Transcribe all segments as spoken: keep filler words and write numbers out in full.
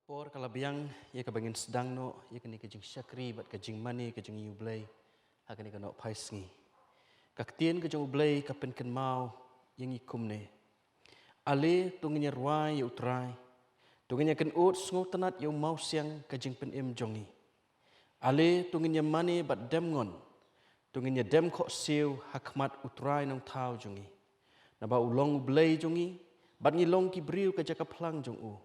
Por ka la biang ïa kaba ngin sdang noh ïa kane ka jingshakri bad ka jingmane ka jong ngi ïa U Blei ha kane ka nohphai sngi. Ka ktien ka jong U Blei ka pynkynmaw ïa ngi kumne: Ale to ngin ïa rwai ïa U Trai, to ngin ïa kynud sngewtynnat ïa u mawsiang ka jingpynim jong ngi. Ale to ngin ïa mane bad dem ngon, to ngin ïa dem khohsiew ha khmat U Trai Nongthaw jong ngi. Naba u long U Blei jong ngi, bad ngi long ki briew ka jaka phlang jong u,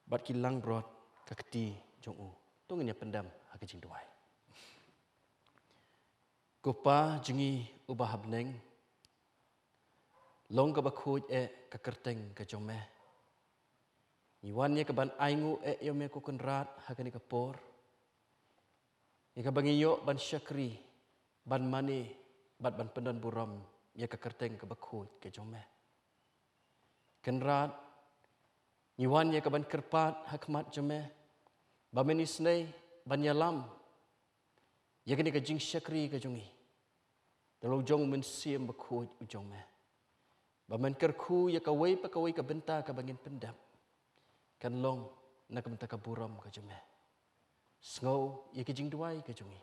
bad ki langbrot ka kti jong u. To ngin ïa pyndem ha ka jingduwai. Ko Pa jong ngi uba ha bneng, long kaba khuid eh ka kyrteng ka jong me. Ngi wan ïa kaban ainguh eh ïa me ko Kynrad ha kane ka por, ïa kaba ngi ïoh ban shakri, ban mane bad ban pyndon burom ïa ka kyrteng kaba khuid ka jong me. Kynrad, ngi wan ïa kaban kyrpad ha khmat jong me ba men isynei ban ïalam ïa kane ka jingshakri ka jong ngi da la u jong u Mynsiem Bakhuid u jong me, ba men kyrkhu ïa kawei pa kawei ka bynta kaba ngin pyndep kan long na ka bynta ka burom ka jong me. Sngew ïa ki jingduwai ka jong ngi,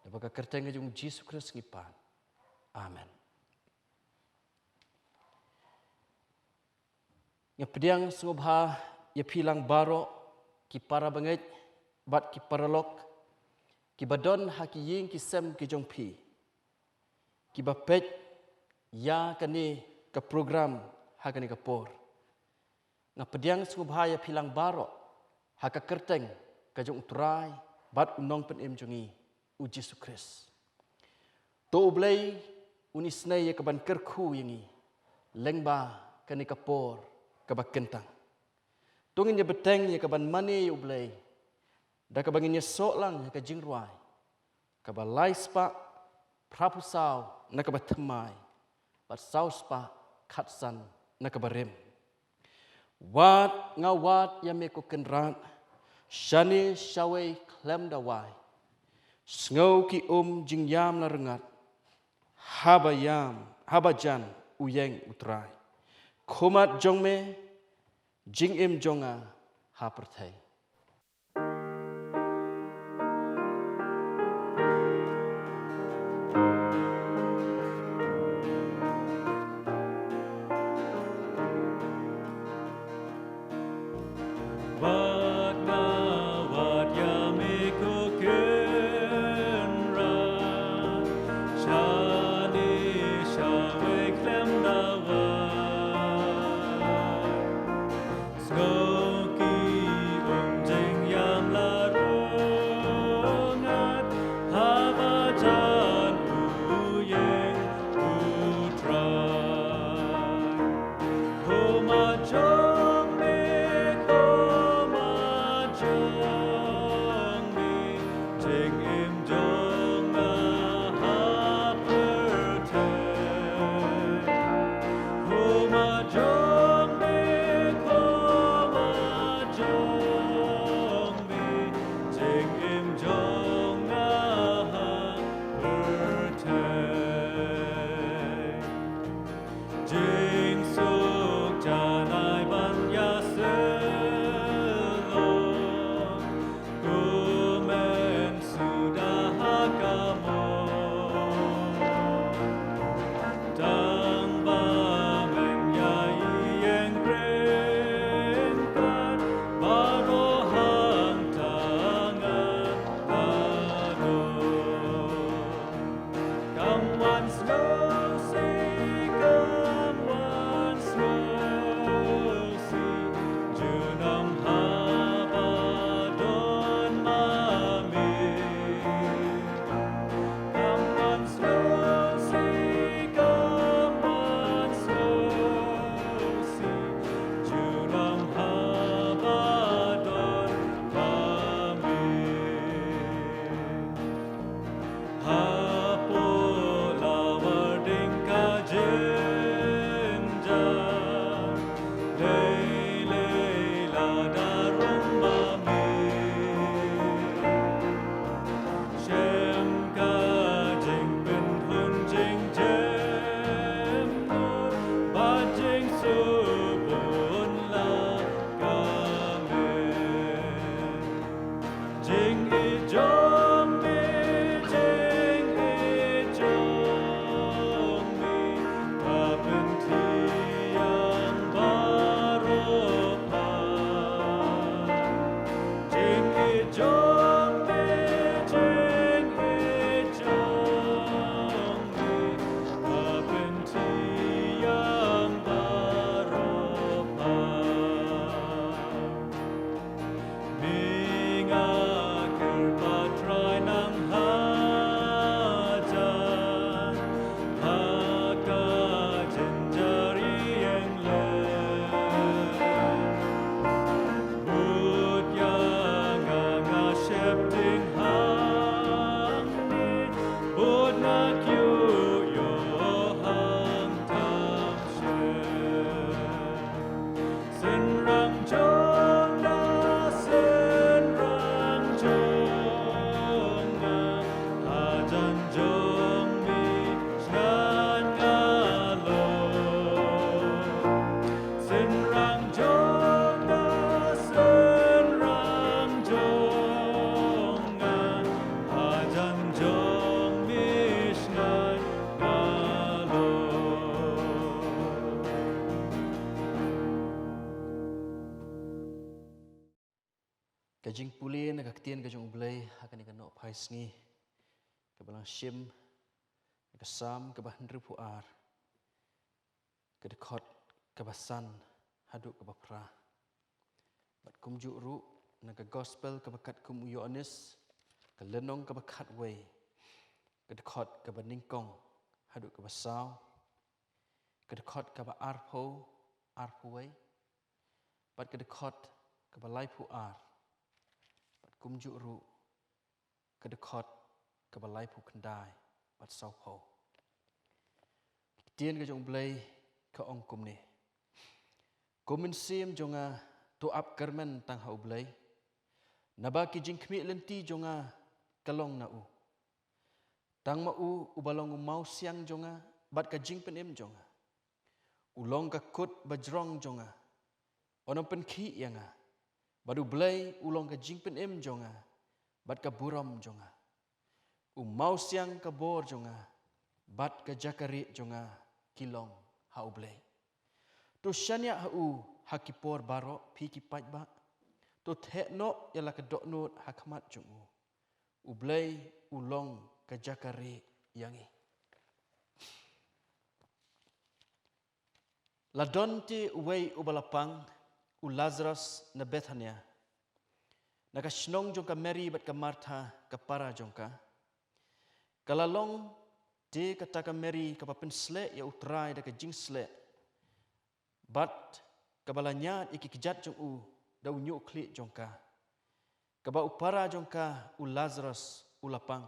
naba ka kyrteng ka jong U Jisu Khrist ngi pan. Amen. Nga pdiang sngewbha ïa phi lang baroh, ki para bangeit bad ki paralok kiba don ha ki ïing ki sem ki jong phi, kiba peit ïa kane ka program ha kane ka por. Nga pdiang sngewbha ïa phi lang baroh ha ka kyrteng ka jong U Trai bad U Nongpynim jong ngi, U Jisu Khrist. To U Blei un isynei ïa kaban kyrkhu ïa ngi lyngba kane ka por kaba kyntang. To ngin ïa bteng ïa kaban mane ïa U Blei da kaba ngin ïasoh lang ïa ka jingrwai kaba lai spah phra phew saw na kaba thymmai, bad saw spah khatsan na kaba rim. Wad nga wad ïa me ko Kynrad, shane shawei khlem da wai. Sngew ki um jingïam la rngat, haba ïam, haba jan u ïeng U Trai. Khmat jong me, jingim jong nga ha pyrthei. Wat nga wat ïa me ko Kynrad, shane shawei khlem da wai. Sngew ki um jingïam la rngat, haba jan u ïeng U Trai. Khmat jong me, khmat jong me, jingim jong nga ha pyrthei. Khmat jong me, khmat Ka jingpule na ka ktien ka jong U Blei ha kane ka nohphai sngi, kaba la shim na ka Salm kaba hynriewphew ar, ka dkhot kaba san haduh kaba phra. Bad kumjuh ruh na ka Gospel kaba katkum u Ïoannis, ka lynnong kaba khatwei, ka dkhot kaba nyngkong haduh kaba saw, ka dkhot kaba arphew, arphew wei, bad ka dkhot kaba laiphew ar, bad kumjuh ruh ka dkhot kaba laiphew khyndai bad sawphew. Ka ktien ka jong U Blei ka ong kumne: Ko mynsiem jong nga, to ap kyrmen tang ha U Blei, naba ki jingkhmih lynti jong nga ka long na u. Tang ma u uba long u mawsiang jong nga bad ka jingpynim jong nga. U long ka kut bajrong jong nga, un ym pynkhih ïa nga. Bad U Blei u long ka jingpynim jong nga bad ka burom jong nga. U mawsiang ka bor jong nga bad ka jaka rieh jong nga ki long ha U Blei. To shaniah ha u ha ki por baroh, phi ki paidbah. To theh noh ïa la ka dohnud ha khmat jong u. U Blei u long ka jaka rieh ïa ngi. La don te uwei uba la pang, u Lazarus na Bethania, na ka shnong jong ka Mary bad ka Martha ka para jong ka. Ka la long te kata ka Mary kaba pynsleh ïa U Trai da ka jingsleh, bad kaba la ñiad ïa ki kjat jong u da u ñiuhkhlieh jong ka, kaba u para jong ka u Lazarus u la pang.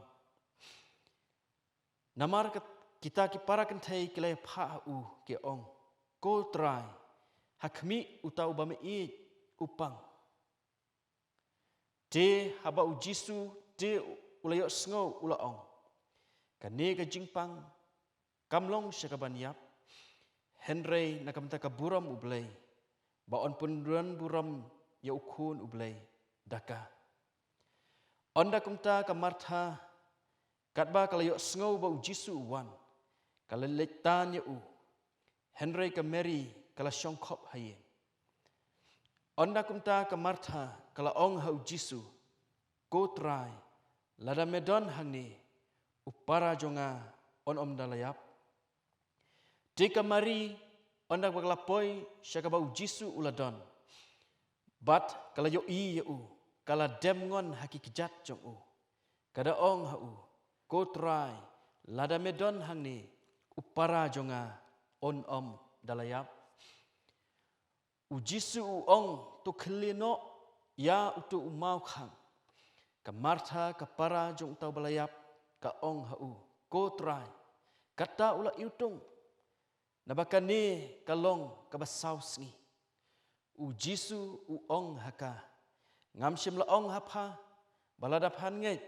Namar ka, kita ki para kynthei ki la ïapha ha u, ki ong: Ko Trai, ha khmih, uta uba me ïeit u pang. Te haba u Jisu te u la ïohsngew, u la ong: Kane ka jingpang kam long sha kaban ïap, hynrei na ka bynta ka burom U Blei, ba yn pyndonburom ïa U Khun U Blei da ka. Ynda kumta ka Martha, katba ka la ïohsngew ba u Jisu u wan, ka la leit tan ïa u, hynrei ka Mary ka la shongkhop ha ïing. Ynda kumta ka Martha ka la ong ha u Jisu: Ko Trai, lada me don hangne, u para jong nga un ym da la ïap. Te ka Mary, ynda ba ka la poi sha kaba u Jisu u la don bad ka la ïohi ïa u, ka la dem ngon ha ki kjat jong u, ka da ong ha u: Ko Trai, lada me don hangne, u para jong nga un ym da la ïap. U Jisu u ong: To khyllie noh ïa uto u mawkhang. Ka Martha, ka para jong uta uba la ïap, ka ong ha u: Ko Trai, kata u la iwtung, naba kane ka long kaba saw sngi. U Jisu u ong ha ka: Ngam shym la ong ha pha ba lada phan ngeit,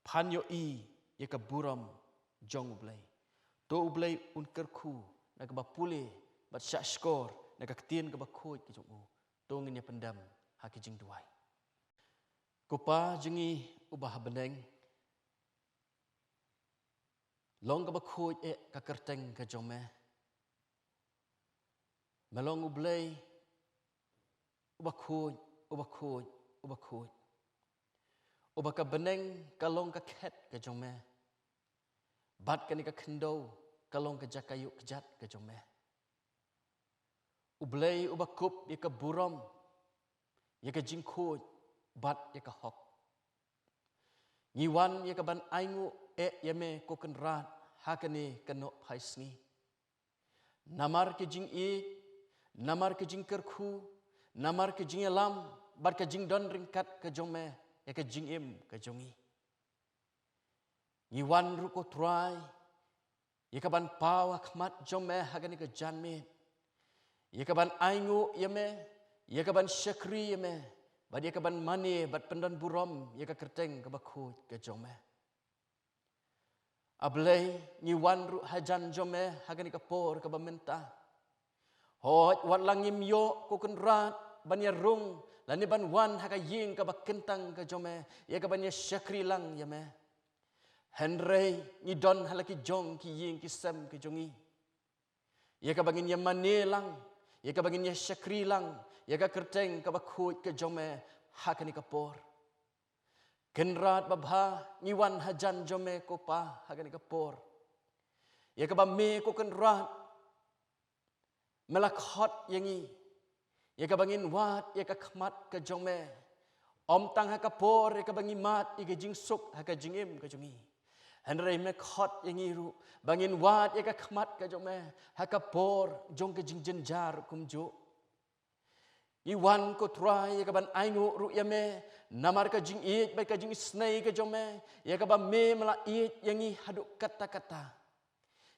phan ïohi ïa ka burom jong U Blei. To U Blei un kyrkhu na kaba pule bad shahshkor na ka ktien kaba khuid ka jong u. To ngin ïa pyndem ha ki jingduwai. Ko Pa jong ngi uba ha bneng, long kaba khuid eh ka kyrteng ka jong me. Me long U Blei uba khuid, uba khuid, uba khuid, uba ka bneng ka long ka khet ka jong me, bad kane ka khyndew ka long ka jaka ïuh kjat ka jong me. U Blei uba kup ïa ka burom, ïa ka jingkhuid bad ïa ka hok. Ngi wan ïa kaban ainguh eh ïa me, ko Kynrad, ha kane ka nohphai sngi. Namar ka jingïeit, namar ka jingkyrkhu, namar ka jingïalam bad ka jingdon ryngkat ka jong me ïa ka jingim ka jong ngi. Ngi wan ruh, ko Trai, ïa kaban paw ha khmat jong me ha kane ka janmiet, ïa kaban ainguh ïa me, ïa kaban shakri ïa me, bad ïa kaban mane bad pyndonburom ïa ka kyrteng kaba khuid ka jong me. A Blei, ngi wan ruh hajan jong me ha kane ka por kaba mynta. Hooid, wat la ngim ïoh, ko Kynrad, ban ïa rung lane ban wan ha ka ïing kaba kyntang ka jong me ïa kaban ïa shakri lang ïa me. Hynrei ngi don ha la ki jong ki ïing ki sem ka jong ngi, ïa kaba ngin ïa mane lang, ïa kaba ngin ïa shakri lang ïa ka kyrteng kaba khuid ka jong me ha kane ka por. Kynrad babha, ngi wan hajan jong me ko Pa ha kane ka por. Ïa kaba me ko Kynrad me la khot ïa ngi, ïa kaba ngin wad ïa ka khmat ka jong me. Ym tang ha ka por ïa kaba ngi mad ïa ka jingsuk ha ka jingim ka jong ngi, hynrei me khot ïa ngi ruh ba ngin wad ïa ka khmat ka jong me ha ka por jong ka jingjynjar kumjuh. Ngi wan ko Trai ïa kaban ainguh ruh ïa me namar ka jingïeit bad ka jingisnei ka jong me, ïa kaba me me la ïeit ïa ngi haduh katta katta.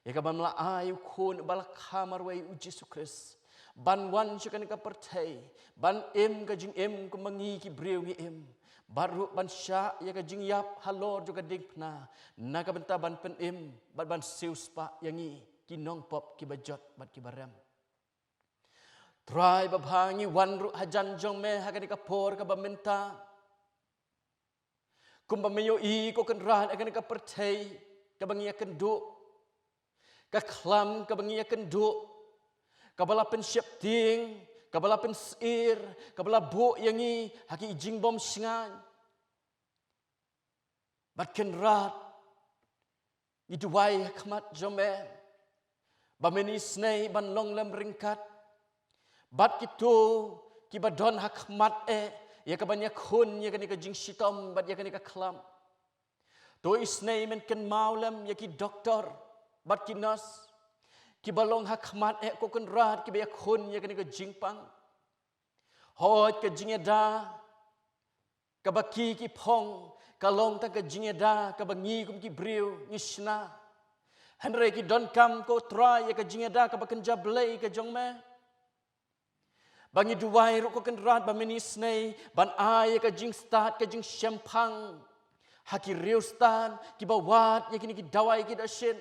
Ïa kaba me la ai u Khun ba la kha marwei, u Jisu Khrist, ban wan sha kane ka pyrthei, ban im ka jingim kumba ngi ki briew ngi im, bad ruh ban shah ïa ka jingïap halor jong ka diengphna, na ka bynta ban pynim bad ban siewspah ïa ngi ki nongpop kiba jot bad kiba rem. Trai babha, ngi wan ruh hajan jong me ha kane ka por kaba mynta. Kumba me ïohi ko Kynrad, ha kane ka pyrthei kaba ngi ïakynduh, ka khlam kaba ngi ïakynduh, kaba la pynsheptieng, kaba la pynsyier, kaba la buh ïa ngi ha ki jingbymshngaiñ. Bad Kynrad, ngi duwai ha khmat jong me ba men isnei ban long lem ryngkat bad kito kiba don ha khmat eh, ïa kaban ïakhun ïa kane ka jingshitom bad ïa kane ka khlam. To isnei men kynmaw lem ïa ki doktor bad ki nurse kiba long ha khmat eh ko Kynrad, kiba ïakhun ïa kane ka jingpang. Hooid, ka jingïada kaba ki ki phong ka long tang ka jingïada kaba ngi kum ki briew ngi shna. Hynrei ki donkam ko Trai ïa ka jingïada kaba kynja blei ka jong me. Ba ngi duwai ruh ko Kynrad ba men isnei ban ai ïa ka jingstad, ka jingshemphang ha ki riewstad kiba wad ïa kine ki dawai ki dashin.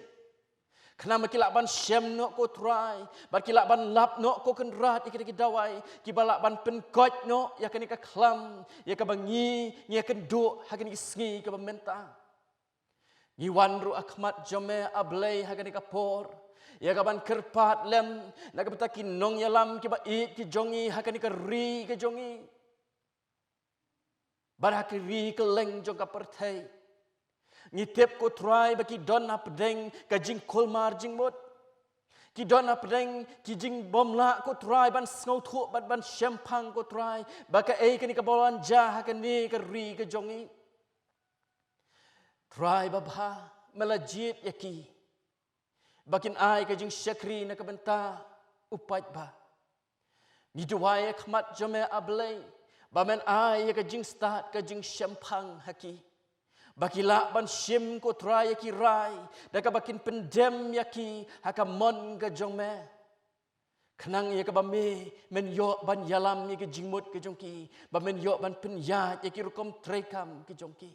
Khnang ba ki lah ban shem noh ko Trai, bad ki lah ban lap noh ko Kynrad ïa kine ki dawai kiba lah ban pynkoit noh ïa kane ka khlam, ïa kaba ngi, ngi ïakynduh ha kine ki sngi kaba mynta. Ngi wan ruh ha khmat jong me, A Blei, ha kane ka por, ïa kaban kyrpad lem na ka bynta ki nongïalam kiba ïeit ki jong ngi ha kane ka ri ka jong ngi bad ha ki ri kylleng jong ka pyrthei. Ngi tip ko Trai ba ki don hapdeng ka jingkulmar jingmut. Ki don hapdeng ki jingbymlah ko Trai ban sngewthuh bad ban shemphang ko Trai ba kaei kane kaba la wan jia ha kane ka ri ka jong ngi. Trai babha, me la jied ïa ki ba kin ai ka jingshakri na ka bynta u paidbah. Ngi duwai ha khmat jong me, A Blei, ba men ai ïa ka jingstad, ka jingshemphang ha ki, ba ki lah ban shim ko Trai ïa ki rai da kaba kin pyndem ïa ki ha ka mon ka jong me. Khnang ïa kaba me men ïoh ban ïalam ïa ki jingmut ki jong ki, ba men ïoh ban pynïaid ïa ki rukom treikam ki jong ki.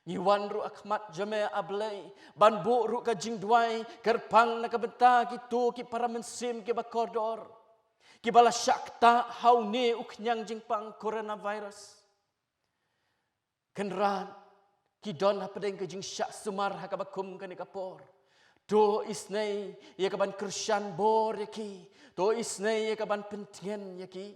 Ngi wan ruh ha khmat jong me, A Blei, ban buh ruh ka jingduwai kyrpang na ka bynta kito ki para mynsiem kiba kordor, kiba la shah ktah ha une u khñiang jingpang coronavirus. Kynrad, ki don hapdeng ka jingshah sumar ha kaba kum kane ka por. To isnei ïa kaban kyrshan bor ïa ki. To isnei ïa kaban pyntngen ïa ki.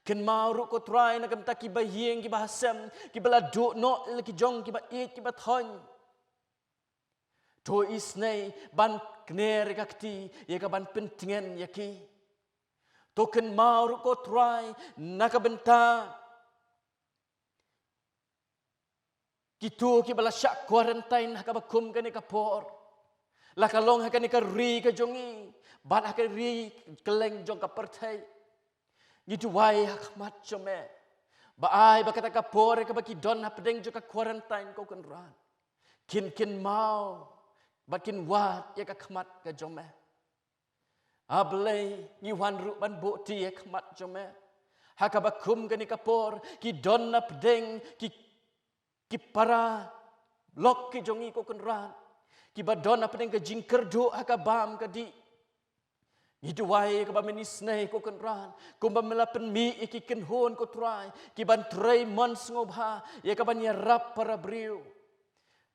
Kynmaw ruh ko Trai na ka bynta kiba ïing kiba hasem, kiba la duh noh la ki jong kiba ïeit kiba thoiñ. To isnei ban kner ïa ka kti ïa kaban pyntngen ïa ki. To kynmaw ruh ko Trai na ka bynta kito kiba la shah quarantine ha kaba kum kane ka por, la ka long ha kane ka ri ka jong ngi bad ha ka ri kylleng jong ka pyrthei. Ngi duwai ha khmat jong me ba ai ba kata ka por ïa kaba ki don hapdeng jong ka quarantine, ko Kynrad, kin kynmaw bad kin wad ïa ka khmat ka jong me. A Blei, ngi wan ruh ban buh ti ha khmat jong me ha kaba kum kane ka por. Ki don hapdeng ki, ki para lok ki jong ngi, ko Kynrad, kiba don hapdeng ka jingkyrduh ha ka bam ka dih. Ngi duwai ïa kaba men isnei, ko Kynrad, kumba me la pynmih ïa ki kynhun, ko Trai, kiban trei mon sngewbha ïa kaban ïarap para briew.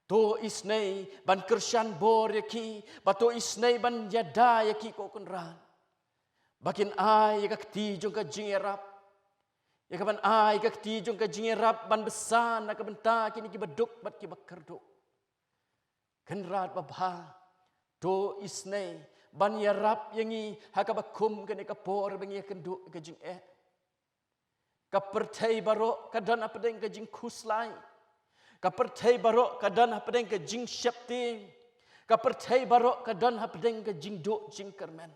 To isnei ban kyrshan bor ïa ki, bad to isnei ban ïada ïa ki, ko Kynrad, ba kin ai ïa ka kti jong ka jingïarap. Ïa ka ban ai ka kti jong ka jingïarap ban bsa na ka bynta kine kiba duk bad kiba kyrduh. Kynrad babha, to isynei ban ïarap ïa ngi ha kaba kum kane ka por ba ngi ïakynduh ïa ka jingeh. Ka pyrthei baroh ka don hapdeng ka jingkhuslai. Ka pyrthei baroh ka don hapdeng ka jingsheptieng. Ka pyrthei baroh ka don hapdeng ka jingduh jingkyrmen.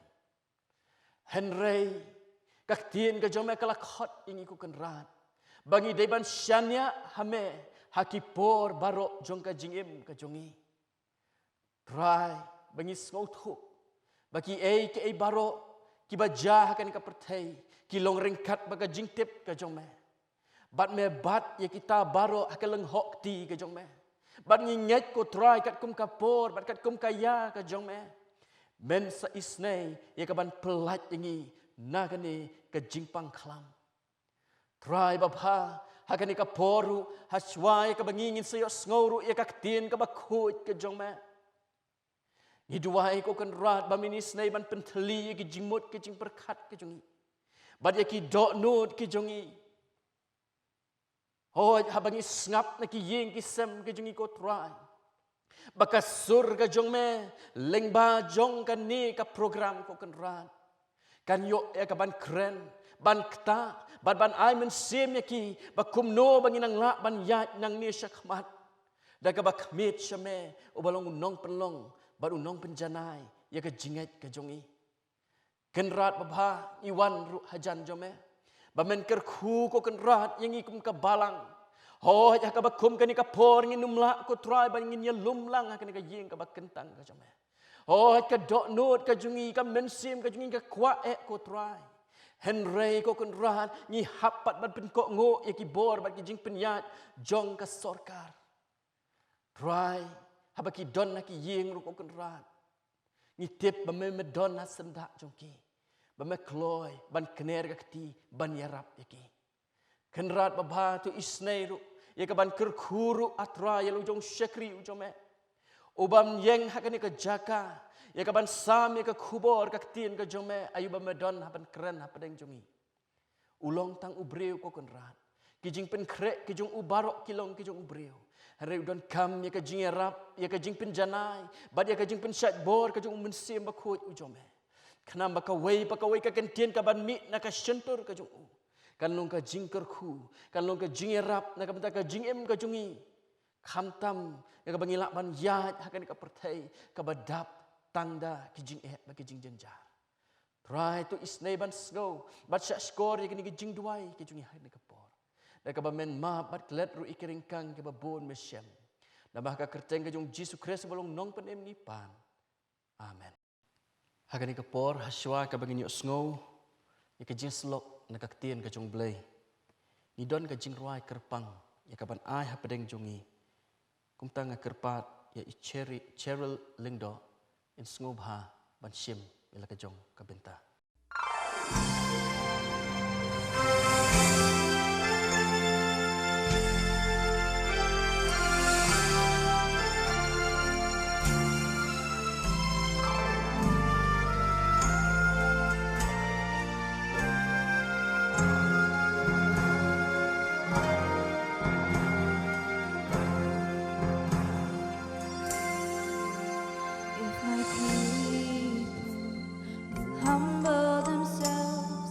Hynrei ka ktien ka jong me ka la khot ïa ngi, ko Kynrad, ba ngi dei ban shaniah ha me ha ki por baroh jong ka jingim ka jong ngi. Trai, ba ngi sngewthuh ba kiei kiei baroh kiba jia ha kane ka pyrthei ki long ryngkat bad ka jingtip ka jong me. Bad me bat ïa kita baroh ha ka lyngngoh kti ka jong me. Bad ngi ngeit, ko Trai, katkum ka por bad katkum ka ïa ka jong me, men sa isynei ïa ka ban pyllait ïa ngi na kane ka jingpang khlam. Trai babha, ha kane ka por ruh, ha shuwa ïa kaba ngi ngin sa ïohsngew ruh ïa ka ktien kaba khuid ka jong me, ngi duwai, ko Kynrad, ba men isynei ban pynthylli ïa ki jingmut ki jingpyrkhat ki jong ngi bad ïa ki dohnud ki jong ngi. Hooid, haba ngi sngap na ki ïing ki sem ki jong ngi, ko Trai, ba ka sur ka jong me lyngba jong kane ka program, ko Kynrad, kan ïoh ïa ka ban kren, ban ktah bad ban ai mynsiem ïa ki ba kumno ba ngin nang lah ban ïaid nangne shakhmat da kaba khmih sha me, uba long u nongpynlong bad u nongpynjanai ïa ka jingngeit ka jong ngi. Kynrad babha, ngi wan ruh hajan jong me ba men kyrkhu, ko Kynrad, ïa ngi kum ka balang. Hooid, ha kaba kum kane ka por ngin ym lah, ko Trai, ba ngin ïalum lang ha kane ka ïing kaba kyntang ka jong me. Hooid, ka dohnud ka jong ngi, ka mynsiem ka jong ngi ka kwah eh, ko Trai. Hynrei, ko Kynrad, ngi hap pat ban pynkohnguh ïa ki bor bad ki jingpynïaid jong ka sorkar. Trai, haba ki don ha ki ïing ruh, ko Kynrad, ngi tip ba me, me don ha syndah jong ki, ba me kloi ban kner ka kti ban ïarap ïa ki. Kynrad babha, to isynei ruh ïa ka ban kyrkhu ruh, ah Trai, ïa la u jong u shakri u jong me, u bym ïeng ha kane ka jaka ïa ka ban sam ïa ka khubor ka ktien ka jong me, aïu ba me don ha ban kren hapdeng jong ngi. U long tang u briew, ko Kynrad. Ki jingpynkhreh ki jong u baroh ki long ki jong u briew. Hynrei u donkam ïa ka jingïarap, ïa ka jingpynjanai bad ïa ka jingpynshait bor ka jong u Mynsiem Bakhuid u jong me, khnang ba kawei pa kawei ka kyntien ka ban mih na ka shyntur ka jong u kan long ka jingkyrkhu, kan long ka jingïarap na ka bynta ka jingim ka jong ngi, khamtam ïa kaba ngi lah ban ïaid ha kane ka pyrthei kaba dap tang da ki jingeh bad ki jingjynjar. Trai, to isynei ban sngew bad shahshkor ïa kine ki jingduwai ki jong ngi ha kane ka por, da kaba men map bad klet ruh ïa ki ryngkang kiba bun me shem. Namar ha ka kyrteng ka jong u Jisu Khrist uba long u Nongpynim ngi pan. Amen. Ha kane ka por, ha shuwa kaba ngin ïohsngew ïa ka jingsyllok na ka ktien ka jong u Blei, ngi don ka jingrwai kyrpang ïa ka ban ai hapdeng jong ngi. Kumta nga kyrpad ïa i Cheri-, Cheryl Lyngdoh, in sngewbha ban shim ïa la ka jong ka bynta. If my people will humble themselves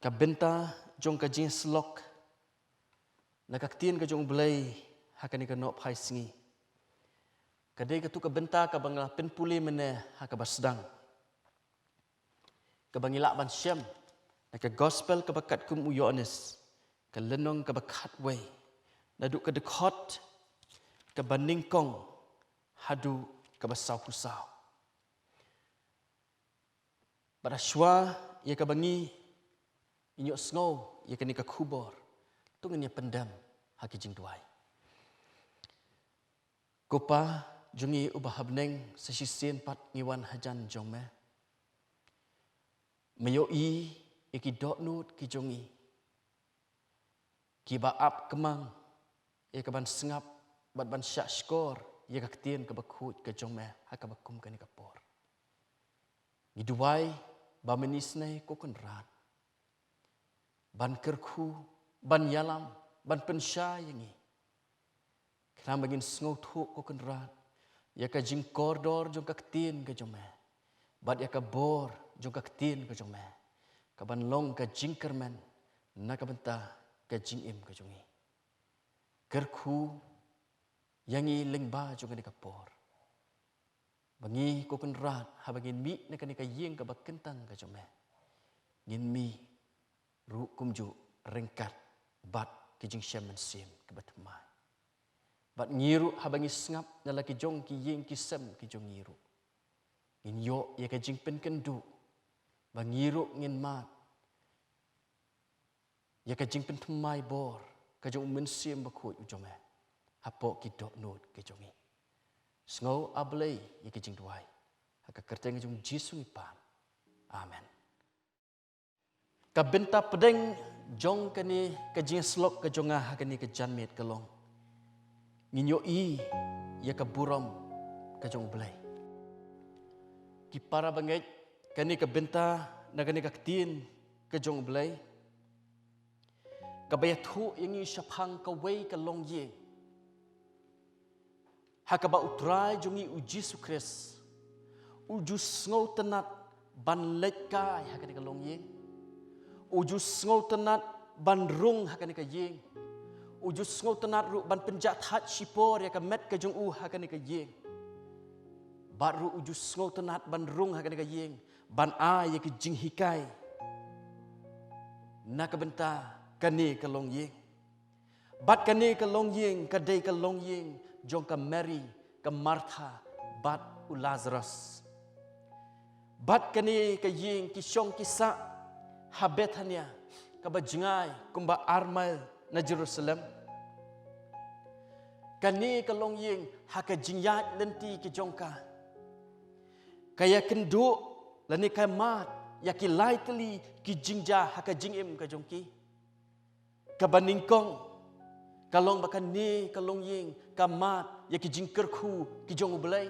Ka bynta jong ka jingïasyllok na ka ktien ka jong U Blei ha kane ka nohphai sngi, ka dei katto ka bynta kaba nga la pynpule mynne ha kaba sdang, kaba ngi lah ban shem na ka Gospel kaba katkum u Ïoannis, ka lynnong kaba khatwei, naduh ka dkhot kaba nyngkong haduh kaba sawphew saw. Bad shuwa ïa kaba ngi ïohsngew ïa kane ka khubor, to ngin ïa pyndem ha ki jingduwai. Ko Pa jong ngi uba ha bneng, sa shisien pat ngi wan hajan jong me. Me ïohi ïa ki dohnud ki jong ngi, kiba ap kmang ïa ka ban sngap bad ban shahshkor ïa ka ktien kaba khuid ka jong me ha kaba kum kane ka por. Ngi duwai ba men isynei, ko Kynrad, ban kyrkhu, ban ïalam, ban pynshai ïa ngi, khnang ba ngin sngewthuh, ko Kynrad, ïa ka jingkordor jong ka ktien ka jong me, bad ïa ka bor jong ka ktien ka jong me, ka ban long ka jingkyrmen na ka bynta ka jingim ka jong ngi. Kyrkhu ïa ngi lyngba jong kane ka por, ba ngi, ko Kynrad, haba ngin mih na kane ka ïing kaba kyntang ka jong me, ngin mih ruh kumjuh ryngkat bad ki jingshem mynsiem kiba thymmai. Bad ngi ruh, haba ngi sngap na la ki jong ki ïing ki sem ki jong ngi ruh, ngin ïoh ïa ka jingpynkynduh, ba ngi ruh ngin mad ïa ka jingpynthymmai bor ka jong u Mynsiem Bakhuid u jong me hapoh ki dohnud ki jong ngi. Sngew, A Blei, ïa ki jingduwai, ha ka kyrteng ka jong U Jisu ngi pan. Amen. Ka bynta pdeng jong kane ka jingïasyllok ka jong nga ha kane ka janmiet ka long, ngin ïohi ïa ka burom ka jong U Blei. Ki para bangeit, kane ka bynta na kane ka ktien ka jong U Blei, kaba ïathuh ïa ngi shaphang kawei ka longïing ha kaba U Trai jong ngi U Jisu Khrist u ju sngewtynnat ban leit kai ha kane ka longïing. U ju sngewtynnat ban rung ha kane ka ïing. U ju sngewtynnat ruh ban pynjahthait shipor ïa ka met ka jong u ha kane ka ïing. Bad ruh u ju sngewtynnat ban rung ha kane ka ïing, ban ai ïa ki jinghikai na ka bynta kane ka longïing. Bad kane ka longïing ka dei ka longïing jong ka Mary, ka Martha bad u Lazarus. Bad kane ka ïing ki shong ki sah ha Bethania, kaba jngai kumba ar mail na Jerusalem. Kane ka longïing, ha ka jingïaid lynti ki jong ka, ka ïakynduh lane ka mad ïa ki lai tylli ki jingjia ha ka jingim ka jong ki. Kaba nyngkong ka long ba kane ka longïing ka mad ïa ki jingkyrkhu ki jong U Blei.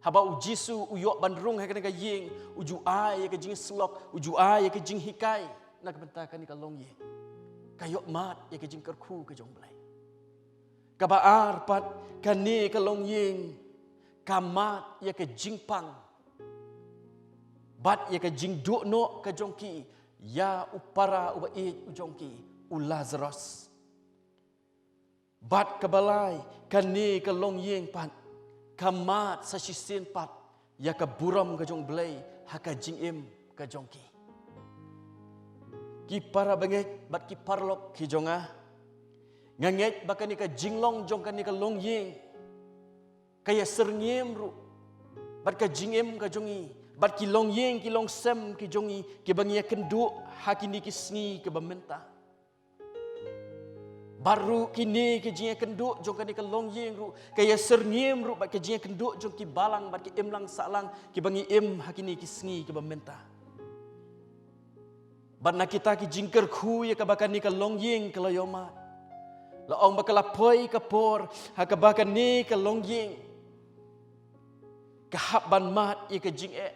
Haba U Jisu u ïoh ban rung ha kane ka ïing, u ju ai ïa ka jingïasyllok, u ju ai ïa ka jinghikai na ka bynta kane ka longïing. Ka ïoh mad ïa ka jingkyrkhu ka jong U Blei. Kaba ar pat, kane ka longïing ka mad ïa ka jingpang bad ïa ka jingduh noh ka jong ki ïa u para uba ïeit u jong ki, u Lazarus. Bad kaba lai, kane ka longïing pat ka mad sa shisien pat ïa ka burom ka jong U Blei ha ka jingim ka jong ki. Ki para bangeit bad ki paralok ki jong nga, nga ngeit ba kane ka jinglong jong kane ka longïing ka ïasyrngiem ruh bad ka jingim ka jong ngi, bad ki longïing ki longsem ki jong ngi kiba ngi ïakynduh ha kine ki sngi kiba mynta. Bad ruh kine ki jingïakynduh jong kane ka longïing ruh ka ïasyrngiem ruh bad ka jingïakynduh jong ki balang bad ki imlang sahlang kiba ngi im ha kine ki sngi kiba mynta. Bad na kita ki jingkyrkhu ïa kaba kane ka longïing ka la ïoh mad, la ong ba ka la poi ka por ha kaba kane ka longïing ka hap ban mad ïa ka jingeh,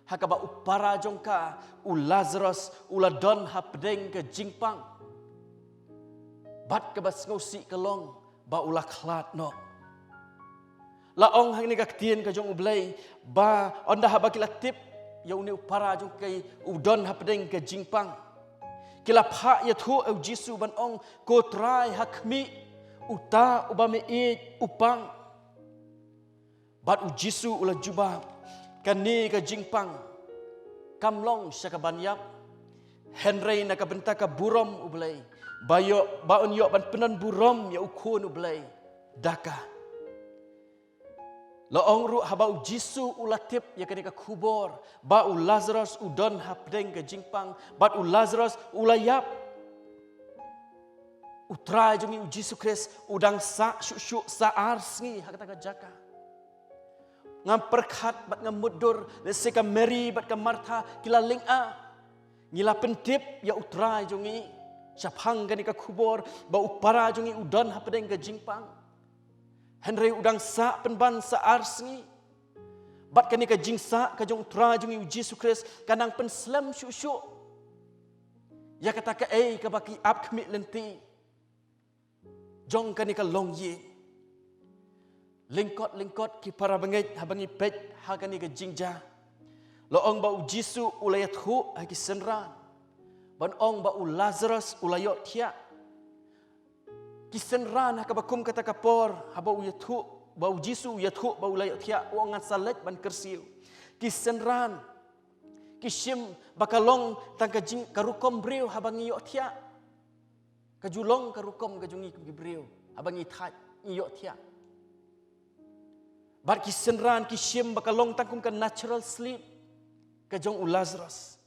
ha kaba u para jong ka, u Lazarus, u la don hapdeng ka jingpang. Bad kaba sngewsih ka long ba u la khlad noh. La ong ha kane ka ktien ka jong U Blei ba ynda haba ki la tip ïa une u para jong ki u don hapdeng ka jingpang. Ki la phah ïathuh ïa u Jisu ban ong, "Ko Trai, ha khmih, uta uba me ïeit u pang." Bad u Jisu u la jubab, "Kane ka jingpang kam long sha kaban ïap, hynrei na ka bynta ka burom U Blei, ba ïoh, ba un ïoh ban pynburom ïa u Khun U Blei da ka." La ong ruh, haba u Jisu u la tip ïa kane ka khubor ba u Lazarus u don hapdeng ka jingpang, bad u Lazarus u la ïap, u Trai jong ngi u Jisu Khrist u dang sah shuh shuh sa ar sngi ha kata ka jaka. Ngam pyrkhat bad ngam mutdur lehse ka Mary bad ka Martha ki la lynga. Ngi la pyntip ïa u Trai jong ngi shaphang kane ka khubor ba u para jong ngi u don hapdeng ka jingpang, hynrei u dang sah pynban sa ar sngi. Bad kane ka jingsah ka jong u Trai jong ngi u Jisu Khrist ka nang pynslem shuh shuh ïa kata kaei kaba ki ap khmih lynti jong kane ka longïing. Lyngkot lyngkot ki para bangeit, haba ngi peit ha kane ka jingjia, la ong ba u Jisu u la ïathuh ha ki synran ban ong ba u Lazarus u la ïohthiah. Ki synran ha kaba kum kata ka por, haba u ïathuh, ba u Jisu u ïathuh ba u la ïohthiah, u ong, "Ngan sa leit ban kyrsiew." Ki synran ki shim ba ka long tang ka jing, ka rukom briew haba ngi ïohthiah. Ka ju long ka rukom ka jong ngi kum ki briew haba ngi thait, ngi ïohthiah. Bad ki synran ki shim ba ka long tang kum ka natural sleep ka jong u Lazarus.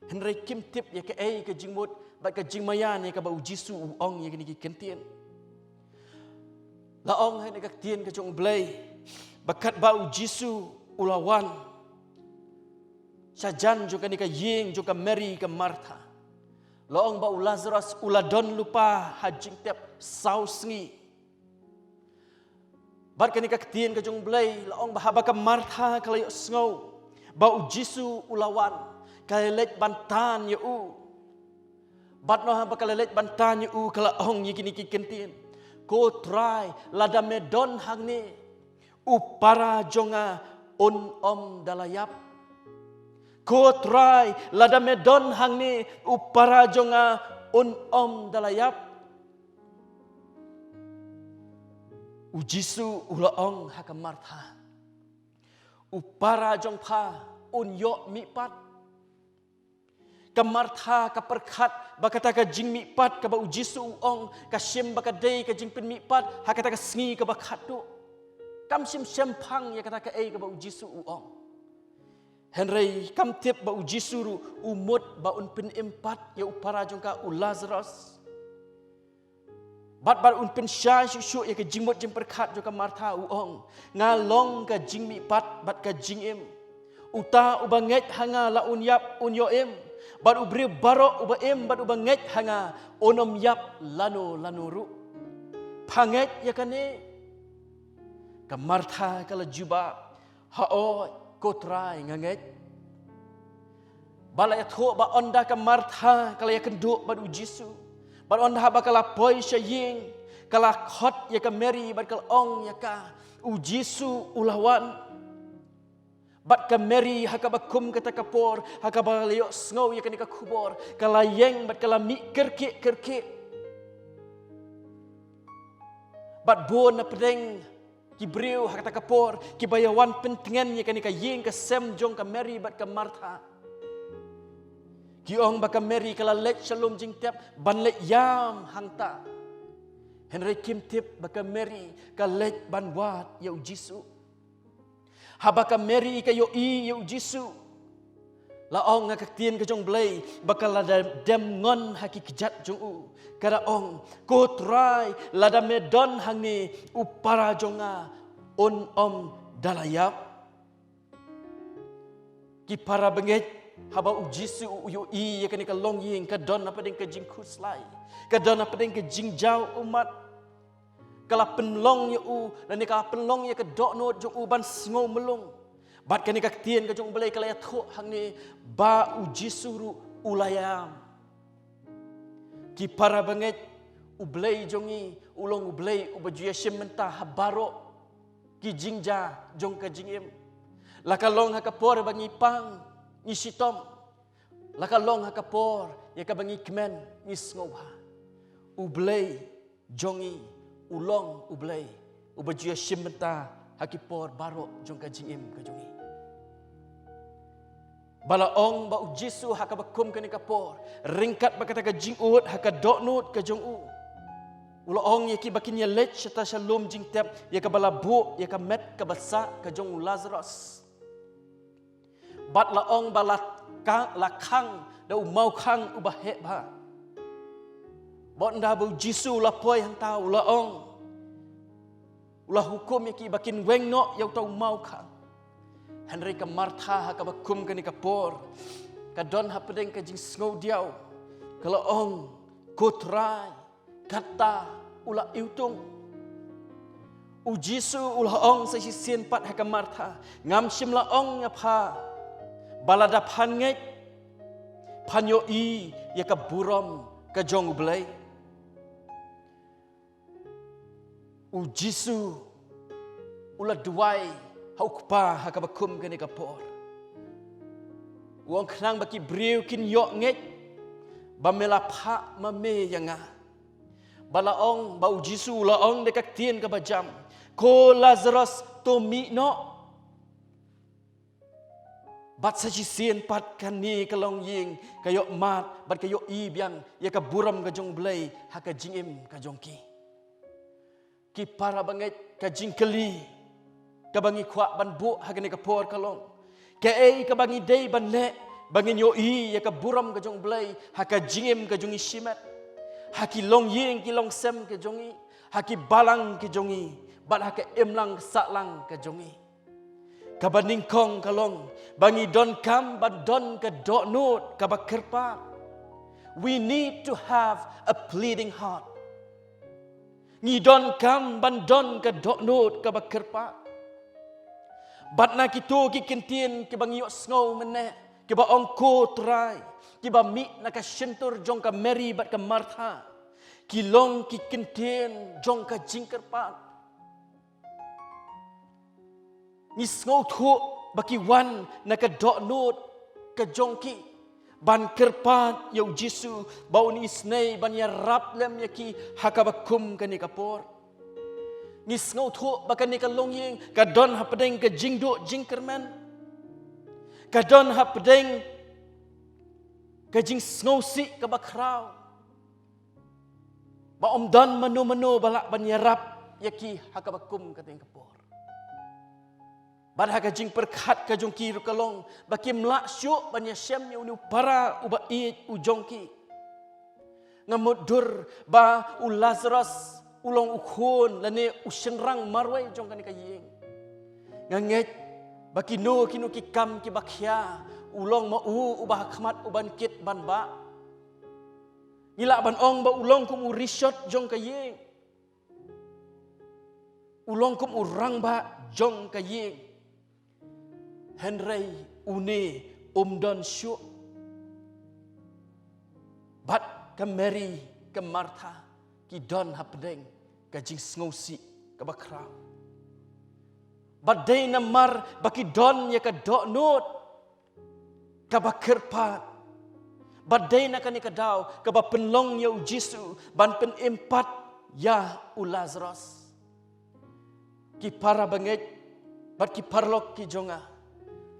Hynrei kim tip ïa kaei ka jingmut bad ka jingmaïan ïa kaba u Jisu u ong ïa kine ki kyntien. La ong ha kane ka ktien ka jong U Blei, ba katba u Jisu u la wan shajan jong kane ka ïing jong ka Mary ka Martha, la ong ba u Lazarus u la don lypa ha jingtep saw sngi. Bad kane ka ktien ka jong U Blei la ong ba haba ka Martha ka la ïohsngew ba u Jisu u la wan, ka la leit ban tan ïa u. Bad noh haba ka la leit ban tan ïa u, ka la ong ïa kine ki kyntien, "Ko Trai, lada me don hangne, u para jong nga un ym da la ïap. Ko Trai, lada me don hangne, u para jong nga un ym da la ïap." U Jisu u la ong ha ka Martha, "U para jong pha un ïoh mihpat." Ka Martha ka pyrkhat ba kata ka jingmihpat kaba u Jisu u ong ka shim ba ka dei ka jingpynmihpat ha kata ka sngi kaba khatduh. Kam shym shemphang ïa kata kaei kaba u Jisu u ong. Hynrei kam tip ba u Jisu ruh u mut ba un pynim pat ïa u para jong ka u Lazarus. Bad ba un pynshai shuh shuh ïa ka jingmut jingpyrkhat jong ka Martha, u ong, "Nga long ka jingmihpat bad ka jingim. Uta uba ngeit ha nga, la un ïap un ïoh im. Bad u briew baroh uba im bad uba ngeit ha nga, un ym ïap lano lano ruh. Pha ngeit ïa kane?" Ka Martha ka la jubab, "Hooid, ko Trai, nga ngeit." Ba la ïathuh ba ynda ka Martha ka la ïakynduh bad u Jisu, bad ynda haba ka la poi sha ïing, ka la khot ïa ka Mary bad ka la ong ïa ka, "U Jisu u la wan." Bad ka Mary ha kaba kum kata ka por, ha kaba la ïohsngew ïa kane ka khubor, ka la ïeng bad ka la mih kyrkieh kyrkieh. Bad bun na pdeng ki briew ha kata ka por kiba ïawan pyntngen ïa kane ka ïing ka sem jong ka Mary bad ka Martha, ki ong ba ka Mary ka la leit sha lum jingtep ban leit ïam hangta. Hynrei kim tip ba ka Mary ka leit ban wad ïa u Jisu. Haba ka Mary ka ïohi ïa u Jisu, la ong ha ka ktien ka jong U Blei ba ka la da-, dem ngon ha ki kjat jong u, ka da ong, "Ko Trai, lada me don hangne, u para jong nga un ym da la ïap." Ki para bangeit, haba u Jisu u ïohi ïa kane ka longïing, ka don hapdeng ka jingkhuslai, ka don hapdeng ka jingjaw ummat. Ka la pynlong ïa u, lane ka la pynlong ïa ka dohnud jong u ban sngew mlung. Bad kane ka ktien ka jong U Blei ka la ïathuh hangne ba u Jisu ruh u la ïam. Ki para bangeit, U Blei jong ngi u long U Blei uba ju ïashim bynta ha baroh ki jingjia jong ka jingim. La ka long ha ka por ba ngi pang, Ngi shitom, la ka long ha ka por ïa kaba ngi kmen, ngi sngewbha. U Blei jong ngi u long U Blei uba ju ïashim bynta ha ki por baroh jong ka jingim ka jong ngi. Ba la ong ba U Jisu ha kaba kum kane ka por, ryngkat bad kata ka jingud ha ka dohnud ka jong u, u la ong ïa ki ba kin ïaleit shata sha lum jingtep ïa kaba la buh ïa ka met kaba sah ka jong u Lazarus. Bad la ong ba la ka-, la khang da u mawkhang uba heh bha. Bad ynda ba U Jisu u la poi hangta, u la ong, u la hukum ïa ki ba kin weng noh ïa uta u mawkhang. Hynrei ka Martha ha kaba kum kane ka por, ka don hapdeng ka jingsngewdiaw, ka la ong, ko Trai, kata u la iwtung. U Jisu u la ong sa shisien pat ha ka Martha, ngam shym la ong ïa pha ba lada phan ngeit, phan ïohi ïa ka burom ka jong U Blei. U Jisu u la duwai ha u Kpa ha kaba kum kane ka por. U ong, khnang ba ki briew kin ïoh ngeit ba me la phah ma me ïa nga. Ba la ong, ba U Jisu u la ong da ka ktien kaba jam, ko Lazarus, to mih noh. Bad sa shisien pat kane ka longïing ka ïohmad bad ka ïohi biang ïa ka burom ka jong U Blei ha ka jingim ka jong ki. Ki para bangeit, ka jingkylli kaba ngi kwah ban buh ha kane ka por ka long, kaei kaba ngi dei ban leh ba ngin ïohi ïa ka burom ka jong U Blei ha ka jingim ka jong ngi shimet, ha ki longïing ki longsem ka jong ngi, ha ki balang ka jong ngi, bad ha ka imlang sahlang ka jong ngi? Kaba nyngkong ka long ba ngi donkam ban don ka dohnud kaba kyrpad. We need to have a pleading heart. Ngi donkam ban don ka dohnud kaba kyrpad. Bad na kito ki kyntien kiba ngi ïohsngew mynne, kiba ong ko Trai, kiba mih na ka shyntur jong ka Mary bad ka Martha, ki long ki kyntien jong ka jingkyrpad. Ngi sngewthuh ba ki wan na ka dohnud ka jong ki ban kyrpad ïa U Jisu ba un isynei ban ïarap lem ïa ki ha kaba kum kane ka por. Ngi sngewthuh ba kane ka longïing ka don hapdeng ka jingduh jingkyrmen, ka don hapdeng ka jingsngewsih kaba khraw, ba ym don mano mano ba lah ban ïarap ïa ki ha kaba kum kane ka por. Bad ha ka jingpyrkhat ka jong ki ruh ka long ba kim lah shuh ban ïashem ïa une u para uba ïeit u jong ki. Nga mutdur ba u Lazarus u long u khun lane u shynrang marwei jong kane ka ïing. Nga ngeit ba kino kino ki kam kiba khia, u long ma u uba ha khmat u ban kit ban bah. Ngi lah ban ong ba u long kum u rishot jong ka ïing, u long kum u rangbah jong ka ïing. Hynrei une um don shuh. Bad ka Mary, ka Martha, ki don hapdeng ka jingsngewsih kaba khraw. Bad dei namar ba ki don ïa ka dohnud kaba kyrpad, bad dei na kane ka daw kaba pynlong ïa U Jisu ban pynim pat ïa u Lazarus. Ki para bangeit bad ki paralok ki jong nga,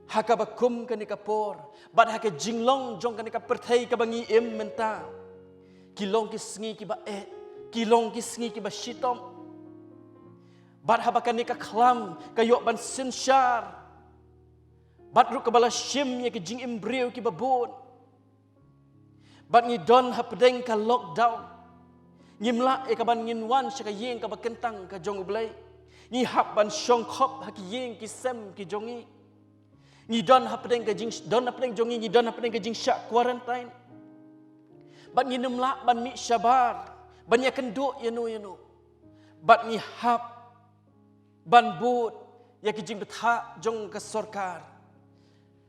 ha kaba kum kane ka por bad ha ka jinglong jong kane ka pyrthei kaba ngi im mynta, ki long ki sngi kiba eh, ki long ki sngi kiba shitom. Bad haba kane ka khlam ka ïoh ban synshar, bad ruh kaba la shim ïa ki jingim briew kiba bun, bad ngi don hapdeng ka lockdown, ngim lah ïa ka ban ngin wan sha ka ïing kaba kyntang ka jong U Blei. Ngi hap ban shong khop ha ki ïing ki sem ki jong ngi. Ngi don hapdeng ka jing, don hapdeng jong ngi, ngi don hapdeng ka jingshah quarantine. Bad ngim lah ban mih shabar ban ïakynduh ïano ïano. Bad ngi hap ban bud ïa ki jingbthah jong ka sorkar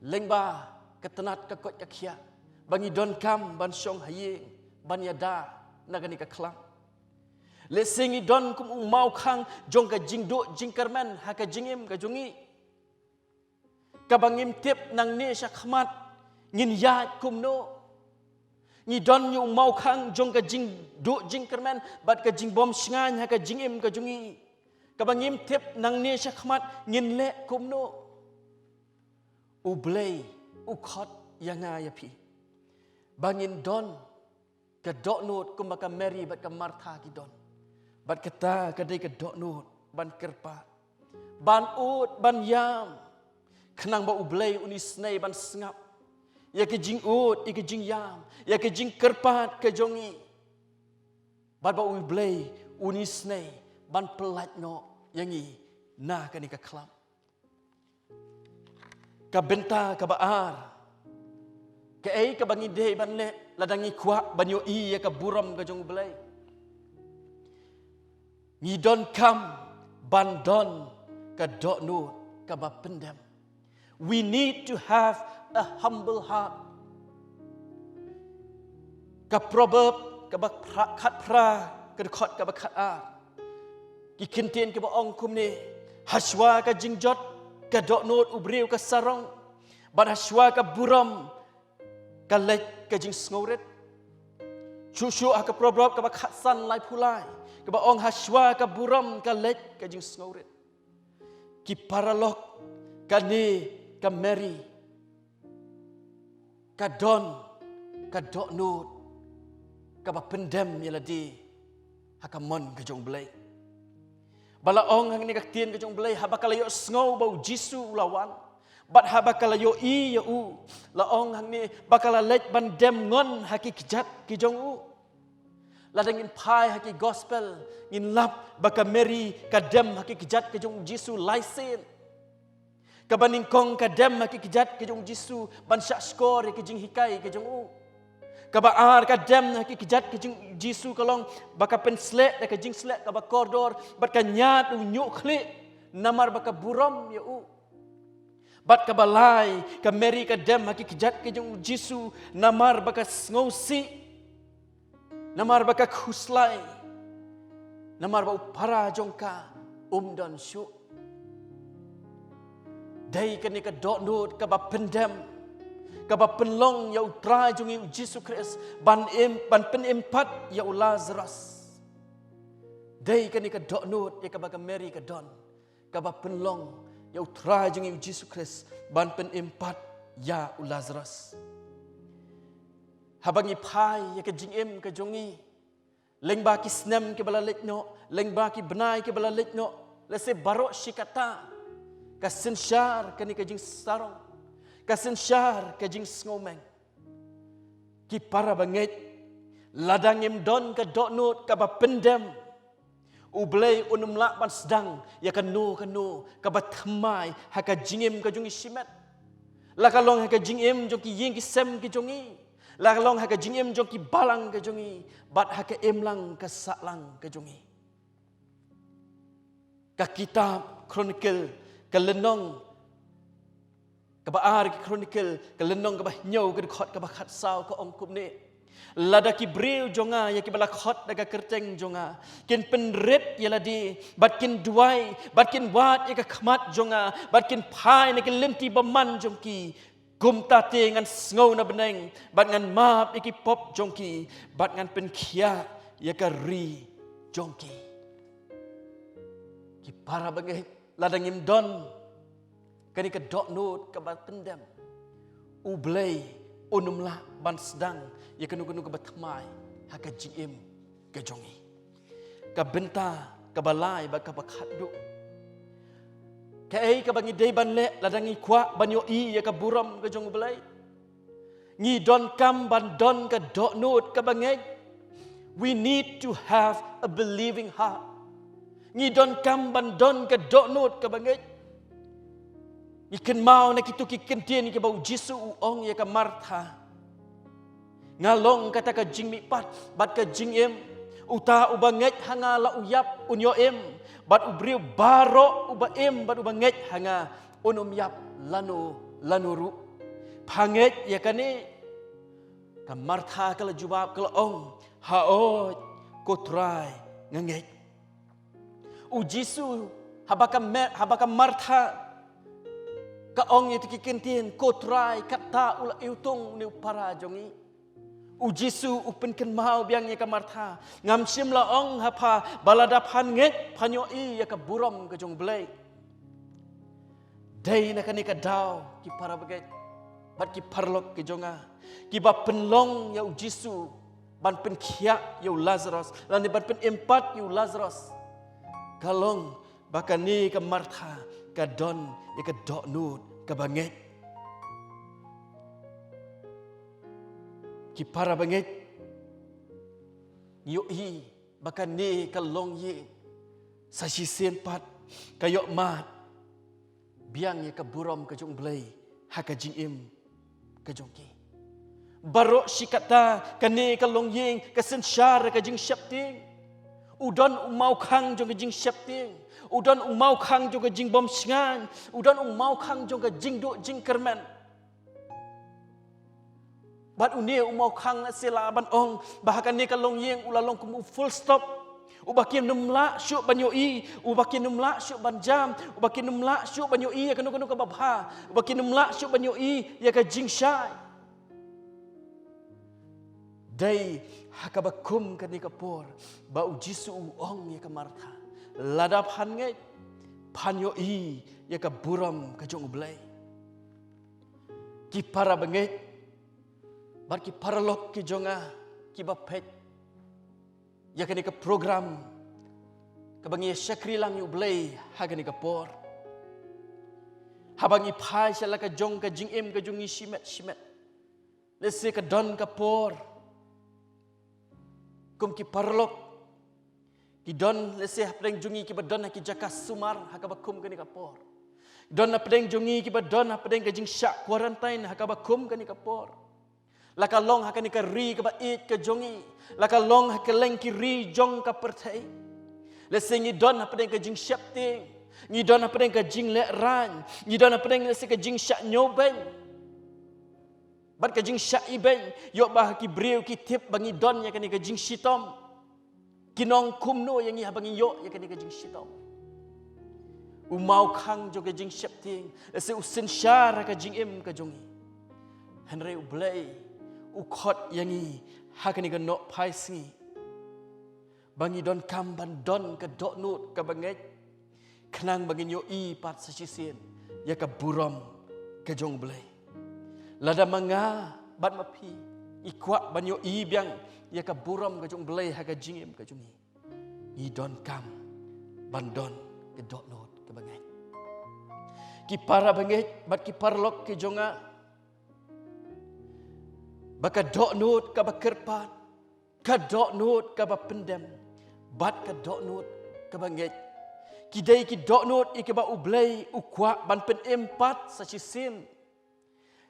lyngba ka tnat ka koit ka khiah, ba ngi donkam ban shong ha ïing ban ïada na kane ka khlam. Lehse ngi don kum u mawkhang jong ka jingduh jingkyrmen ha ka jingim ka jong ngi, kaba ngim tip nangne sha khmat Ngin ïaid kumno? Ngi don ïa u mawkhang jong ka jingduh jingkyrmen bad ka jingbym shngaiñ ha ka jingim ka jong ngi, kaba ngim tip nangne shakhmat ngin leh kumno. U Blei u khot ïa nga ïa phi ba ngin don ka dohnud kumba ka Mary bad ka Martha ki don. Bad kata ka dei ka dohnud ban kyrpad, ban ud, ban ïam, khnang ba U Blei un isynei ban sngap ïa ka jingud, ïa ka jingïam, ïa ka jingkyrpad ka jong ngi. Bad ba U Blei un isynei ban pyllait noh ïa ngi na kane ka khlam. Ka bynta kaba ar, kaei kaba ngi dei ban leh lada ngi kwah ban ïohi ïa ka burom ka jong U Blei? Ngi donkam ban don ka dohnud kaba pyndem. We need to have a humble heart. Ka Proverb kaba phra-, khatphra, ka dkhot kaba khatar, ki ktien kiba ong kumne: Hashwa ka jingjot, ka dohnud u briew ka sarong, bad hashwa ka burom ka leit ka jingsngewrit. Shuh shuh ha ka Proverb kaba khatsan, laiphew lai, kaba ong: Hashwa ka burom ka leit ka jingsngewrit. Ki paralok, kane ka Mary ka don ka dohnud kaba pyndem ïa lade ha ka mon ka jong U Blei. Ba la ong hangne ka ktien ka jong U Blei, haba ka la ïohsngew ba U Jisu u la wan, bad haba ka la ïohi ïa u, la ong hangne ba ka la leit ban dem ngon ha ki kjat ki jong u. Lada ngin phai ha ki gospel, ngin lap ba ka Mary ka dem ha ki kjat ki jong U Jisu lai sien. Kaba nyngkong ka dem ha ki kjat ki jong U Jisu ban shah shkor ïa ki jinghikai ki jong u. Kaba ar ka dem ha ki kjat ki jong U Jisu ka long ba ka pynsleh da ka jingsleh kaba kordor, bad ka ñiad u ñiuhkhlieh namar ba ka burom ïa u. Bad kaba lai, ka Mary ka dem ha ki kjat ki jong U Jisu namar ba ka sngewsih, namar ba ka khuslai, namar ba u para jong ka um don shuh. Dei kane ka dohnud kaba pyndem, kaba pynlong ïa U Trai jong ngi U Jisu Khrist ban im, ban pynim pat ïa u Lazarus. Dei kane ka dohnud ïa kaba ka Mary ka don, kaba pynlong ïa U Trai jong ngi U Jisu Khrist ban pynim pat ïa u Lazarus. Haba ngi phai ïa ka jingim ka jong ngi, lyngba ki snem kiba la leit noh, lyngba ki bnai kiba la leit noh, lehse baroh shi katta, ka synshar kane ka jingsarong, ka synshar ka jingsngewmeng. Ki para bangeit, lada ngim don ka dohnud kaba pyndem, U Blei un ym lah ban sdang ïa kano kano kaba thymmai ha ka jingim ka jong ngi shimet. La ka long ha ka jingim jong ki ïing ki sem ki jong ngi, la ka long ha ka jingim jong ki balang ka jong ngi, bad ha ka imlang ka sahlang ka jong ngi. Ka kitab Chronicle, ka lynnong kaba ar ki Chronicle, ka lynnong kaba hynñiew, ka dkhot kaba khatsaw, ka ong kumne: Lada ki briew jong nga, ïa kiba la khot da ka kyrteng jong nga, kin pynrit ïa lade, bad kin duwai, bad kin wad ïa ka khmat jong nga, bad kin phai na ki lynti bymman jong ki, kumta te ngan sngew na bneng, bad ngan map ïa ki pop jong ki, bad ngan pynkhiah ïa ka ri jong ki. Ki para bangeit, lada ngim don kane ka dohnud kaba pyndem, U Blei un ym lah ban sdang ïa kano kano kaba thymmai ha ka jingim ka jong ngi. Ka bynta kaba lai bad kaba khatduh, kaei kaba ngi dei ban leh lada ngi kwah ban ïohi ïa ka burom ka jong U Blei? Ngi donkam ban don ka dohnud kaba ngeit. We need to have a believing heart. Ngi donkam ban don ka dohnud kaba ngeit. Ngi kynmaw na kito ki ktien kiba U Jisu u ong ïa ka Martha: Nga long kata ka jingmihpat bad ka jingim. Uta uba ngeit ha nga, la u ïap un ïoh im, bad u briew baroh uba im bad uba ngeit ha nga un ym ïap lano lano ruh. Pha ngeit ïa kane? Ka Martha ka la jubab, ka la ong: Haoid, ko Trai, nga ngeit. U Jisu, haba ka Me-, haba ka Martha Ka ong ïa kito ki kyntien, "Ko Trai, katta u la iwtung une u para jong ngi." U Jisu u pynkynmaw biang ïa ka Martha, "Ngam shym la ong ha pha ba lada phan ngeit phan ïohi ïa ka burom ka jong U Blei." Dei na kane ka daw, ki para bangeit bad ki paralok ki jong nga, kiba pynlong ïa u Jisu ban pynkhiah ïa u Lazarus, lane ban pynim pat ïa u Lazarus, ka long ba kane ka Martha ka don ïa ka dohnud kaba ngeit. Ki para bangeit, ngi ïohi ba kane ka longïing sa shisien pat ka ïoh mad biang ïa ka burom ka jong U Blei ha ka jingim ka jong ki. Baroh shi katta, kane ka longïing ka synshar ka jingsheptieng. U don u mawkhang jong ka jingsheptieng, u don u mawkhang jong ka jingbymshngaiñ, u don u mawkhang jong ka jingduh jingkyrmen. Bad une u mawkhang, lehse lah ban ong ba ha kane ka longïing u la long kum u full stop, uba kim nym lah shuh ban ïohi, uba kim nym lah shuh ban jam, uba kim nym lah shuh ban ïohi ïa kano kano kaba bha, uba kim nym lah shuh ban ïohi ïa ka jingshai. Dei ha kaba kum kane ka por ba u Jisu u ong ïa ka Martha, "Lada phan ngeit, phan ïohi ïa ka burom ka jong U Blei." Ki para bangeit bad ki paralok ki jong nga, kiba peit ïa kane ka program kaba ngi ïa shakri lang ïa U Blei ha kane ka por, haba ngi phai sha la ka jong ka jingim ka jong ngi shimet shimet, lehse ka don ka por kum ki paralok ki don, lehse hapdeng jong ngi kiba don ha ki jaka sumar ha kaba kum kane ka por. Don hapdeng jong ngi kiba don hapdeng ka jingshah quarantine ha kaba kum kane ka por. La ka long ha kane ka ri kaba ïeit ka jong ngi, la ka long ha kylleng ki ri jong ka pyrthei, lehse ngi don hapdeng ka jingsheptieng, ngi don hapdeng ka jinglehrain, ngi don hapdeng lehse ka jingshah ñiewbeiñ bad ka jingshah ibeiñ. Ïoh ba ha ki briew ki tip ba ngi don ïa kane ka jingshitom. Kin ong kumno ïa ngi haba ngi ïoh ïa kane ka jingshitom? U mawkhang jong ka jingsheptieng lehse u synshar ha ka jingim ka jong ngi. Hynrei U Blei u khot ïa ngi ha kane ka nohphaisngi ba ngi donkam ban don ka dohnud kaba ngeit, khnang ba ngin ïohi pat sa shisien ïa ka burom ka jong U Blei. Lada ma nga bad ma phi ngi kwah ban ïohi biang ïa ka burom ka jong U Blei ha ka jingim ka jong ngi, ngi donkam ban don ka dohnud kaba ngeit. Ki para bangeit bad ki paralok ki jong nga, ba ka dohnud kaba kyrpad, ka dohnud kaba pyndem bad ka dohnud kaba ngeit, ki dei ki dohnud ïa kiba U Blei u kwah ban pynim pat sa shisien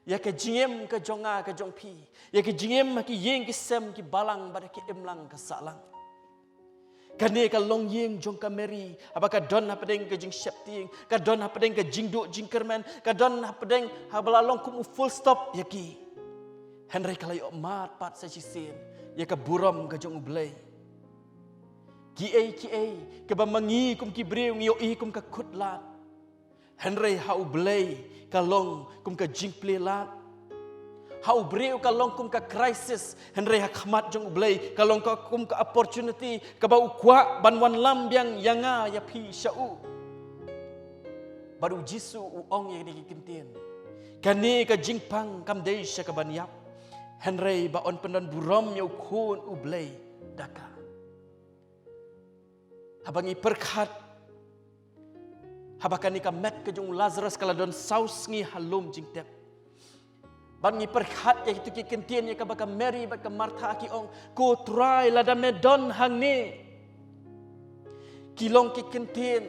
ïa ka jingim ka jong nga ka jong phi, ïa ka jingim ha ki ïing ki sem ki balang bad ha ki imlang ka sahlang. Kane ka longïing jong ka Mary, haba ka don hapdeng ka jingsheptieng, ka don hapdeng ka jingduh jingkyrmen, ka don hapdeng haba la long kum u full stop ïa ki, hynrei ka la ïoh mad pat sa shisien ïa ka burom ka jong U Blei. Kiei kiei kiba ma ngi kum ki briew ngi ïohi kum ka khutlad, hynrei ha U Blei ka long kum ka jingplie lad. Ha u briew ka long kum ka crisis, hynrei ha khmat jong U Blei ka long ka kum ka opportunity kaba u kwah ban wanlam biang ïa nga ïa phi sha u. Bad u Jisu u ong ïa kine ki kyntien, kane ka jingpang kam dei sha ka ban ïap, hynrei ba yn pyndon burom ïa u Khun U Blei da ka. Haba ngi pyrkhat, haba kane ka met ka jong u Lazarus ka la don saw sngi ha lum jingtep, bad ngi pyrkhat ïa kito ki kyntien ïa kaba ka Mary bad ka Martha ki ong, "Ko Trai, lada me don hangne, ki long ki kyntien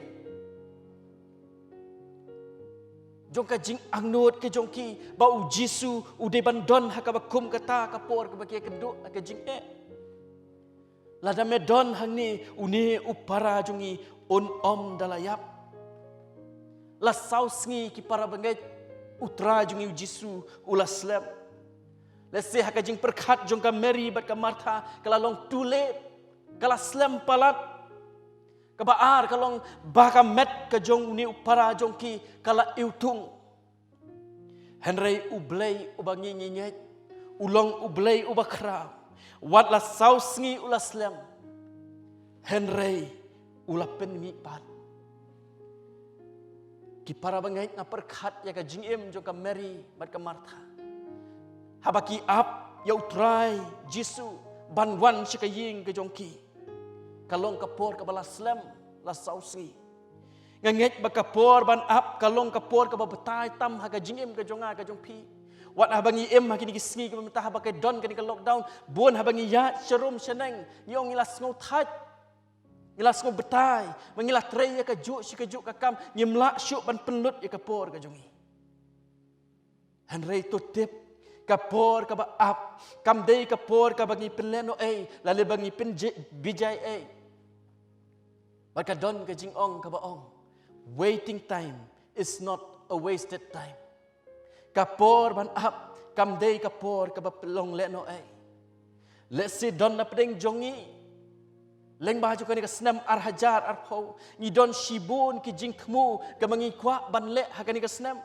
jong ka jingangnud ka jong ki ba u Jisu u dei ban don ha kaba kum kata ka por kaba ki ïakynduh ha ka jingeh. Lada me don hangne, une u para jong ngi un ym da la ïap." La saw sngi ki para bangeit, u Trai jong ngi u Jisu u la slem. Lehse ha ka jingpyrkhat jong ka Mary bad ka Martha ka la long too late, ka la slem palat. Kaba ar ka long ba ka met ka jong une u para jong ki ka la iwtung. Hynrei U Blei uba ngi ngi ngeit, u long U Blei uba khraw. Wat la saw sngi u la slem, hynrei u la pynmih pat. Ki para bangeit, nga pyrkhat ïa ka jingim jong ka Mary bad ka Martha. Haba ki ap ïa U Trai Jisu ban wan sha ka ïing ka jong ki, ka long ka por kaba la slem, la saw sngi. Nga ngeit ba ka por ban ap ka long ka por kaba batai tam ha ka jingim ka jong nga ka jong phi. Wat haba ngi im ha kine ki sngi kiba mynta, haba ka don kane ka lockdown, bun haba ngi ïaid sharum shaneng, ngi ong ngi la sngew thait, ngi la sngew batai, ba ngi la trei ïa kajuh shi kajuh ka kam, ngim lah shuh ban pynlut ïa ka por ka jong ngi. Hynrei to tip, ka por kaba ap kam dei ka por kaba ngi pynlehnohei lane ba ngi pynbijaiei. Bad ka don ka jingong kaba ong, "Waiting time is not a wasted time." Ka por ban ap kam dei ka por kaba pynlong lehnohei. Lehse don na pdeng jong ngi, lyngba jong kane ka snem ar hajar arphew, ngi don shibun ki jingthmu kaba ngi kwah ban leh ha kane ka snem.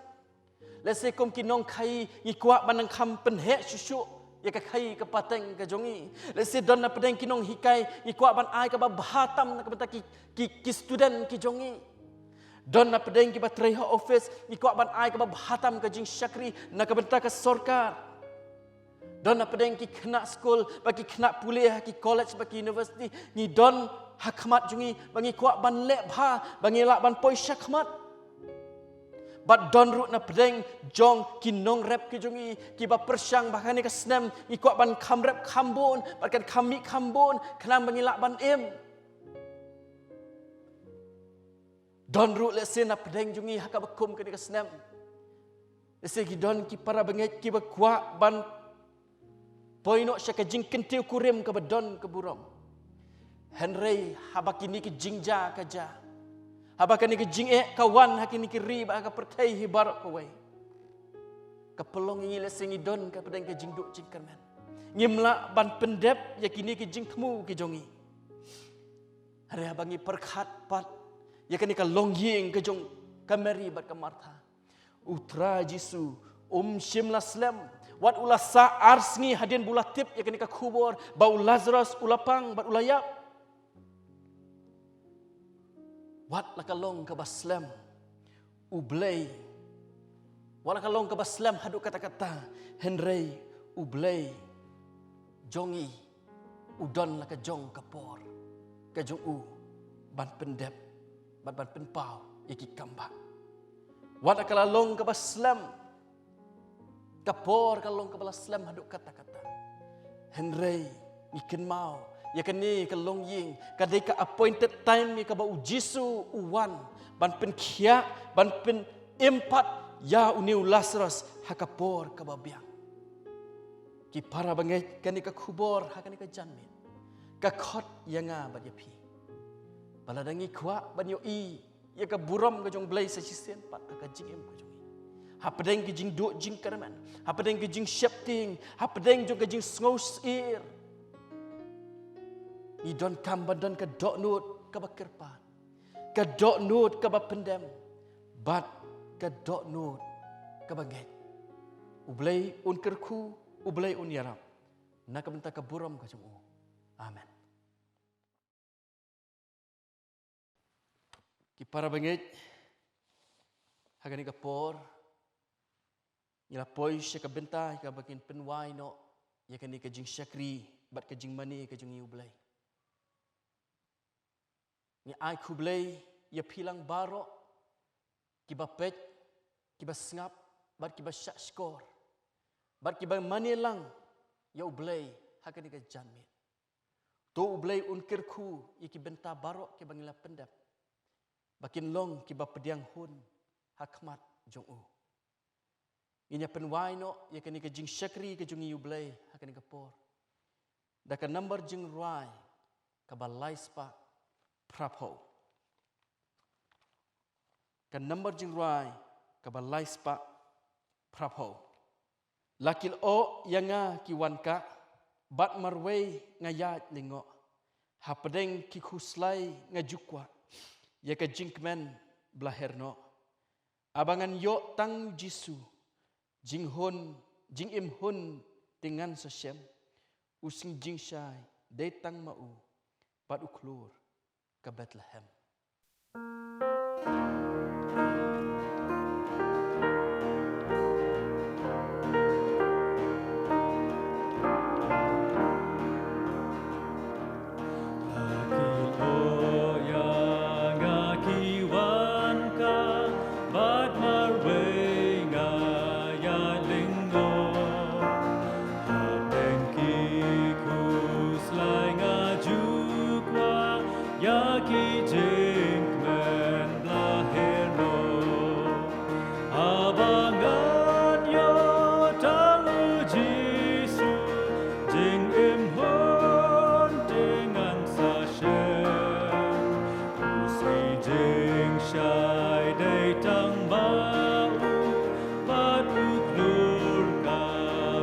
Lehse kum ki nongkhaïi ngi kwah ban nang kham pynheh shuh shuh ïa ka khaïi ka pateng ka jong ngi. Lehse don na pdeng ki nonghikai ngi kwah ban ai kaba bha tam na ka bynta ki, ki, ki student ki jong ngi. Don na pdeng kiba trei ha office ngi kwah ban ai kaba bha tam ka jingshakri na ka bynta ka sorkar. Don na pdeng ki khynnah skul bad ki khynnah pule ha ki college bad ki university, ngi don ha khmat jong ngi ba ngi kwah ban leh bha ba ngi lah ban poi shakhmat. Bad don ruh na pdeng jong ki nongrep ki jong ngi kiba pyrshang ba kane ka snem ngi kwah ban kham rep kham bun bad kan kham mih kham bun khnang ba ngi lah ban im. Don ruh lehse na pdeng jong ngi ha kaba kum kane ka snem, lehse ki don ki para bangeit kiba kwah ban poi noh sha ka jingkyntiew kurim kaba don ka burom. Hynrei haba kine ki jingjia ka jia, haba kane ka jingeh ka wan ha kine ki ri bad ha ka pyrthei hi baroh kawei, ka pynlong ïa ngi lehse ngi don ka pdeng ka jingduh jingkyrmen. Ngim lah ban pyndep ïa kine ki jingthmu ki jong ngi. Hynrei haba ngi pyrkhat pat ïa kane ka longïing ka jong ka Mary bad ka Martha, U Trai Jisu um shym la slem. Wat u la sah ar sngi hadien ba u la tip ïa kane ka khubor ba u Lazarus u la pang bad u la ïap. Wat la ka long kaba slem, U Blei, wat la ka long kaba slem haduh katta katta, hynrei U Blei jong ngi u don la ka jong ka por ka jong u ban pyndep bad ban pynpaw ïa ki kambah. Wat la ka la long kaba slem, ka por ka long kaba la slem haduh katta katta, hynrei ngi kynmaw ïa kane ka longïing ka dei ka appointed time ïa kaba U Jisu u wan ban pynkhiah, ban pynim pat ïa une u Lazarus ha ka por kaba biang. Ki para bangeit, kane ka khubor ha kane ka janmiet ka khot ïa nga bad ïa phi ba lada ngi kwah ban ïohi ïa ka burom ka jong U Blei sa shisien pat ha ka jingim ka jong ngi, hapdeng ki jingduh jingkyrmen, hapdeng ki jingsheptieng, hapdeng jong ka jingsngewsyier, ngi donkam ban don ka dohnud kaba kyrpad, ka dohnud kaba pyndem bad ka dohnud kaba ngeit. U Blei un kyrkhu, U Blei un ïarap na ka bynta ka burom ka jong u. Amen. Ki para bangeit, ha kane ka por ngi la poi sha ka bynta kaba ngin pynwai noh ïa kane ka jingshakri bad ka jingmane ka jong ngi U Blei. Ngi ai khublei ïa phi lang baroh kiba peit, kiba sngap bad kiba shahshkor bad kiba mane lang ïa U Blei ha kane ka janmiet. To U Blei un kyrkhu ïa ki bynta baroh kiba ngi la pyndep ba kin long kiba pdiang hun ha khmat jong u. Ngin ïa pynwai noh ïa kane ka jingshakri ka jong ngi U Blei ha kane ka por da ka nambar jingrwai kaba lai spah phraphew. Ka nambar jingrwai kaba lai spah phraphew. La ki lyoh ïa nga ki wan kah bad marwei nga ïaid lyngngoh, hapdeng ki khuslai nga ju kwah ïa ka jingkmen ba la her noh. Haba ngan ïoh tang U Jisu, Jinghun, jingim hun te ngan sa shem. U sngi jingshai dei tang ma u, bad u khlur ka Bethlehem. Nga ki lawyer, nga ki wan ka, bad marwei nga ïa lyngngoh. Hapdeng ki khuslai nga ju kwah ïa ki jingkmen bla her noh. Haba ngan ïoh tang u Jisu, jingim hun te ngan sa shem. U sngi jingshai dei tang ma u, bad u khlur ka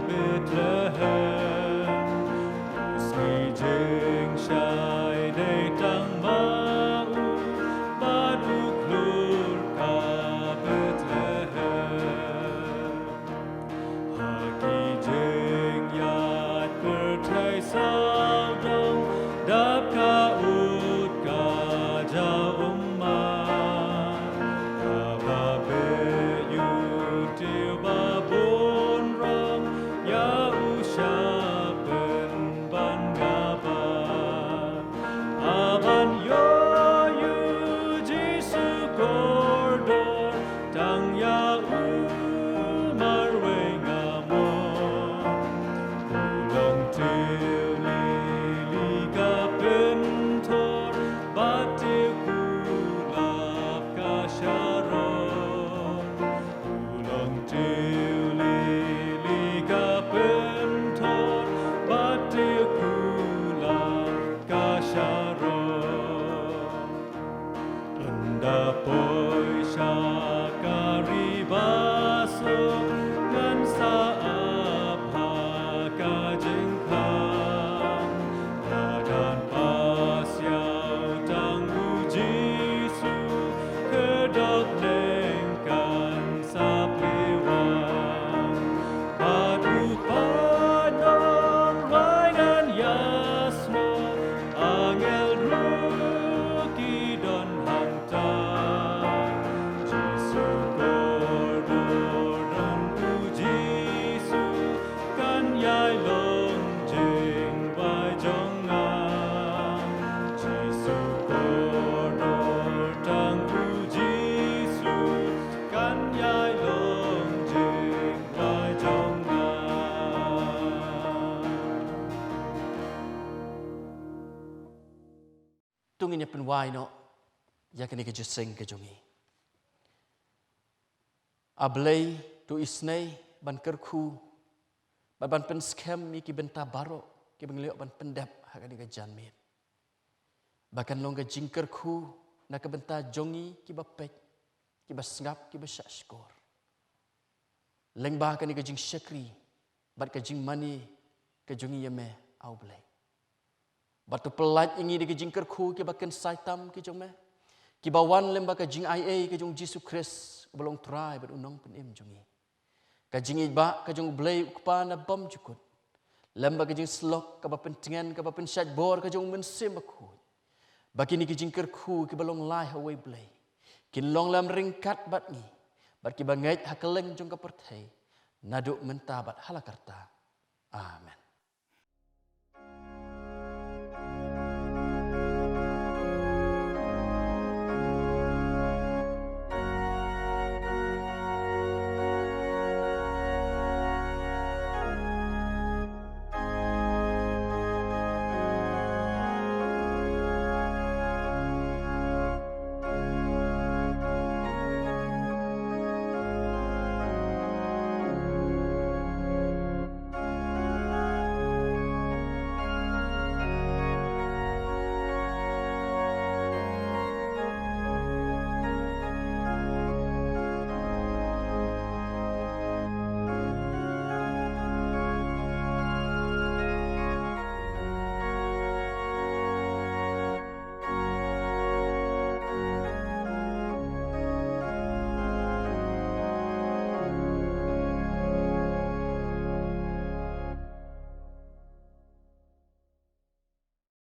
Bethlehem. U sngi jingshai dei tang ma u, bad u khlur ka Bethlehem. Ha ki jingïaid pyrthei sawdong, dap ka ut ka jaw ummat. Haba beh ïu tiew ba bun rong, ïa u shah pynban nga bat. Haba ïoh ïa u Jisu kordor, tang ïa u marwei nga mon. U long tiew lili ka pynthor, bad tiew kulap ka Sharon. U long tiew lili ka pynthor, bad tiew kulap ka Sharon. Ynda poi sha ka ri ba suk, ngan sa ap ha ka jingkhang. Lada ngan pasiaw tang u Jisu, ka dohnud kan sa plie wan. Bad u paid nongrwai ngan ïasnoh, angel ruh ki don hangta. Jisu kordor, don u Jisu, kan ïai long jingduwai jong nga. Jisu kordor, tang u Jisu, kan ïai long jingduwai jong nga. To ngin ïa pynwai noh ïa kane ka jingïaseng ka jong ngi. A Blei, to isynei ban kyrkhu bad ban pynskhem ïa ki bynta baroh kiba ngi la ïoh ban pyndep ha kane ka janmiet. Ba kan long ka jingkyrkhu na ka bynta jong ngi kiba peit, kiba sngap, kiba shahshkor. Lyngba kane ka jingshakri bad ka jingmane ka jong ngi ïa me, A Blei. Bad to pyllait ïa ngi da ki jingkyrkhu kiba kynsai tam ki jong me, kiba wan lyngba ka jingaiei ka jong u Jisu Khrist, uba long Trai bad u Nongpynim jong ngi. Ka jingïeit ba ka jong U Blei U Kpa na bymjukut, lyngba ka jingsyllok kaba pyntngen, kaba pynshait bor ka jong U Mynsiem Bakhuid, ba kine ki jingkyrkhu kiba long lai ha uwei U Blei kin long lem ryngkat bad ngi bad kiba ngeit ha kylleng jong ka pyrthei, naduh mynta bad hala karta. Amen.